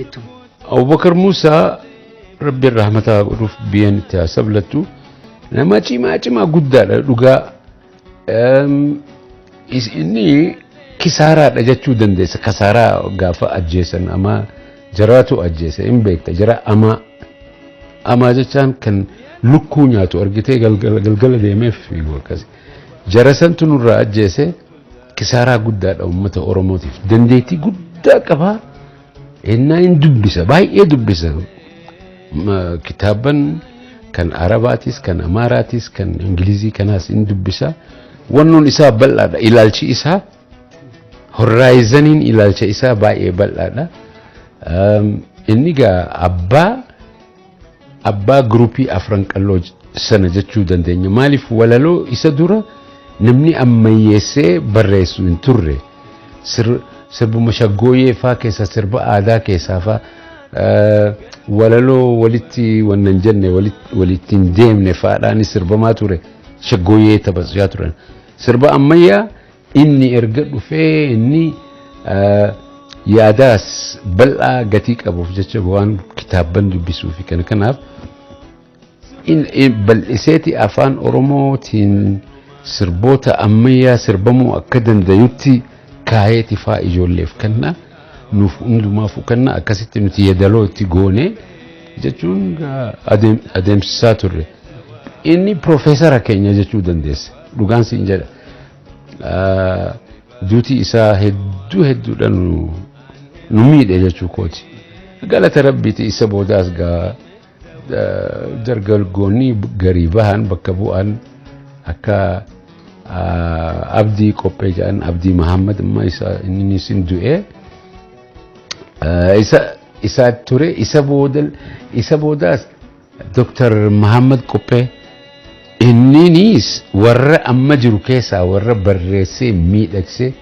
Dheettu. Abubakar Musaa, Rabbiin rahmataa godhuuf, biyyeen itti haa sablattu, nama cimaa cimaa guddaadha dhugaa. Inni kisaaraadha jechuu dandeessa. Kasaaraa gaafa ajjeesan amaa jaraatu ajjeese hin beekta. Jara amaa amaa jechaan kan lukkuu nyaatu argitee galgala deemee fiigu akkas. Jara santu nurraa ajjeese. Kisaaraa guddaadha uummata Oromootiif. Dandeettii guddaa qabaa. Innaa hin dubbisa, baay'ee dubbisa. Kitaaban kan Arabaatis, kan Amaaraatis, kan Ingilizii kanaas hin dubbisa. Wannoon isaa bal'aadha. Ilaalchi isaa, horizoniin ilaalcha isaa baay'ee bal'aadha. Inni gaa abbaa groupii Afran Qalloo sana jechuu dandeenya. Maaliif, walaloo isa dura namni ammayyeessee barreessu hin turre. Sirbuma shaggooyyee faa keessa, sirba aadaa keessaa faa, walaloo walitti wannan jenne, walitti hin deemne faadhaan sirbamaa ture. Shaggooyyee taphachaa turan. Sirba ammayyaa inni erga dhufee, inni yaadaas bal'aa gatii qabuuf jecha, waan kitaabban dubbisuu fi kana kanaaf bal'iseeti afaan Oromootiin sirboota ammayyaa sirbamuu akka dandayutti kaayeeti faa ijoolleef kenna, nuuf hundumaafuu kenna. Akkasitti nuti yeedaloo itti goone jechuun adeemsisaa turre. Inni piroofeesara keenya jechuu dandeessa. Dhugaan siin jedha. Duuti isaa hedduu hedduudha nu miidhe jechuu kooti. Galata Rabbiiti, isa boodaas gaa dargaggoonni garii bahan, bakka bu'an, akka Abdii Qophee jedhan, Abdii Mahammad, amma isa inni isin du'ee isa isaa ture. Isa booda, isa boodaas Dr. Mahammad Qophee, inninis warra amma jiru keessaa warra barreessee miidhagsee